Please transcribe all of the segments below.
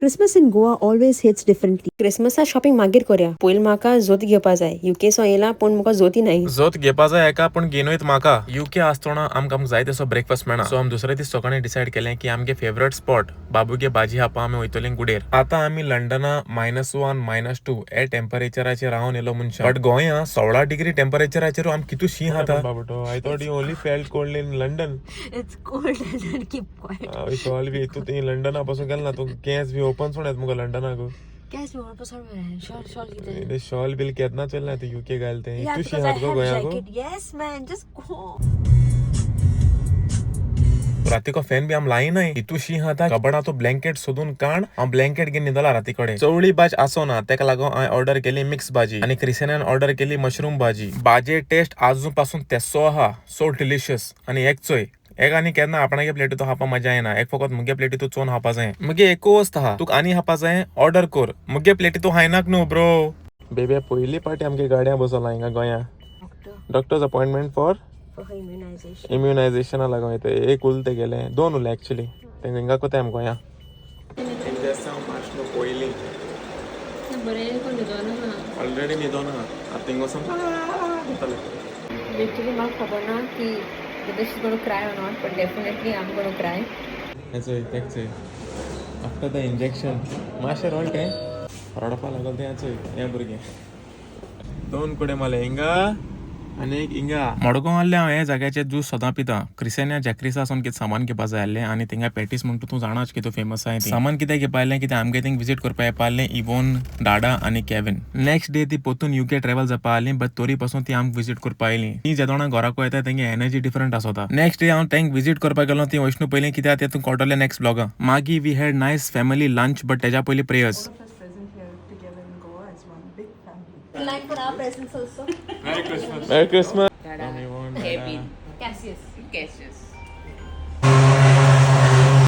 Christmas in Goa always hits differently. क्रिसमसा shopping मागीर करया. पयलीं म्हाका जोत घेवपा जाय. युके सो येयला पूण म्हाका जोती नाही. जोत घेवपा जाय एका, पूण घेनूयत म्हाका. युके आसतना आमकां आमकां जाय तसो ब्रेकफास्ट मेळना. सो आमी दुसऱ्या दीस सकाळी डिसायड केलें की आमगे फेवरेट स्पॉट बाबूगे भाजी खावपा आमी वयतली गुडेर. आतां आमी लंडना -1, -2 हे टेम्परेचराचेर रावन येयलो मनशां, बट गोंया 16 डिग्री टेम्परेचराचेर आमी कितू शीं खाता बाबूटो. I thought you only felt cold in London. It's cold and keep quiet. Shawl बी तूं ती लंडना पासून गेल ना, तूं केंस बी ओपन सोड मुगो लंडनाक. कॅश शॉल शॉल कितें? शॉल बील केन्ना चोयलें ना तूं युके घाल तें. तूं शीं खाता गो गोंयाक. Yes man, just go. रातीको फॅन बी आम लायनाय, इतू शी खाता. कबडा तो ब्लँकेट सोदून काण, हांव ब्लँकेट घेवन न्हिदला राती कडेन. चवळी भाज आसो ना, तेका लागून हांवें ऑर्डर केली मिक्स भाजी आनी क्रिसिनान ऑर्डर केली मशरूम भाजी. भाजे टेस्ट आजून पासून तेसो आहा, सो डिलिशियस. आनी एक चोय, एक आनी केन्ना आपणागे प्लेटी तो खावपा मजा येना. एक फकत मुगे प्लेटी तूं चोवन खावपा जाय. मुगे एकू वस्त आहा, तुका आनी खावपा जाय, ऑर्डर कर. मुगे प्लेटी तूं खायनाक न्हू ब्रो. बेबी, पयली पाटी आमगे गाडयां बसोला हिंगा गोंया. Doctors appointment for for immunisation. इम्युनायझेशना लागून येते. एक उरले ते गेले, दोन उरले एक्चुअली. ते हिंगा कोताय आम गोंया. पयलीं बरें कोण न्हिदोना. ऑलरेडी न्हिदोना, आतां थिंग वचोन जातलें. लिटरली म्हाका खबर ना की whether she's going to cry or not, but definitely I'm going to cry. हें चोय, तेक चोय, आफ्टर the injection मातशें रडलें, रडपा लागल तें. चोय, हें भुरगें दोन कुडे मारले, हिंगा आनी एक हिंगा. मडगांव आहले हांव हे जाग्याचे ज्यूस सदां पिता. क्रिसेन्या जॅक्रिसा सावन कितें सामान घेवपा जाय आसलें आनी थिंगा पॅटीस म्हणटा, तूं जाणाच कितें फेमस आहा ती. सामान कितें घेवपा आयलें, कितें आमगे थिंग विजीट करपा येवपा आसलें इवोन, डाडा आनी केविन. नेक्स्ट डे ती पोतून युके ट्रॅवल जावपा आसली, बट तोरी पासून ती आमकां विजीट करपा आयली. ती जेदोणा घराक वयता, तेंगे एनर्जी डिफरंट आसता. नेक्स्ट डे हांव तेंक विजीट करपाक गेलो. ती वैष्णू पयलीं कित्याक तें तूं कळटलें नेक्स्ट ब्लॉगा. मागीर we had nice family lunch, but तेज्या पयलीं prayers. All of us present here together in Goa as one big family. Like for our presence also. Merry Christmas. Cassius. Cassius.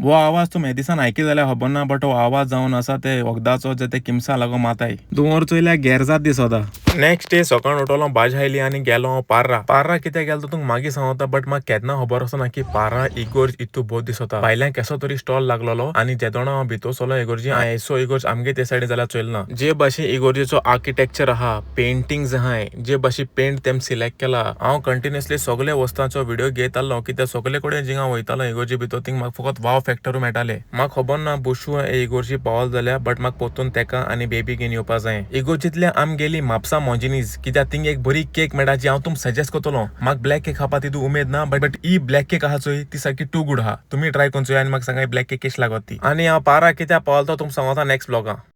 हो आवाज तुमी हे दिसान आयकले जाल्यार खबर ना, बट हो आवाज जावन आसा ते वखदाचो, जे ते किमसा लागो माताय. धुंवर चोयल्यार गेरजात दिसता. नेक्स्ट डे सकाळ उठलो, भाज आयली आनी गेलो हांव पार्रा. पार्रा कित्याक गेलो तुमकां मागीर सांगता, बट म्हाका केन्ना खबर आसना की पार्रा इगोर्ज इतू बोत दिसता. भायल्यान केसो तरी स्टॉल लागलेलो आनी जेदोणा हांव भितर सरलो इगोर्जी, हांवें एसो इगोर्ज आमगे ते सायडीन जाल्यार चोयलो ना. जे भाशेन इगोर्जेचो आर्किटेक्चर आहा, पेंटिंग्स आहाय, जे भाशेन पेंट तेम सिलेक्ट केला, हांव कंटिन्युअसली सगळे वस्तांचो व्हिडिओ घेतालो, कित्याक सगळे कडेन जिंगा वयतालो इगोर्जी भितर, थिंग म्हाका फकत वाव फॅक्टरू मेळटाले. म्हाका खबर ना बुशू हे इगोर्जी पावल जाल्यार, बट म्हाका पोतून तेका आनी बेबी घेवन येवपा जाय. इगोर्जींतल्यान आमी गेली म्हापसा मोंजिनीज, कित्याक थिंग एक बरी केक मेळटा, जी हांव तुमकां सजेस्ट करतलो. म्हाका ब्लॅक केक खावपा तितू उमेद ना, बट he black cake आहा चोय, ती सारकी टू गुड आहा. तुमी ट्राय करून चोय आनी म्हाका सांगा ब्लॅक केक कशी लागत ती. आनी हांव पारा कित्याक पावल तो तुमकां सांगता नेक्स्ट ब्लॉगां.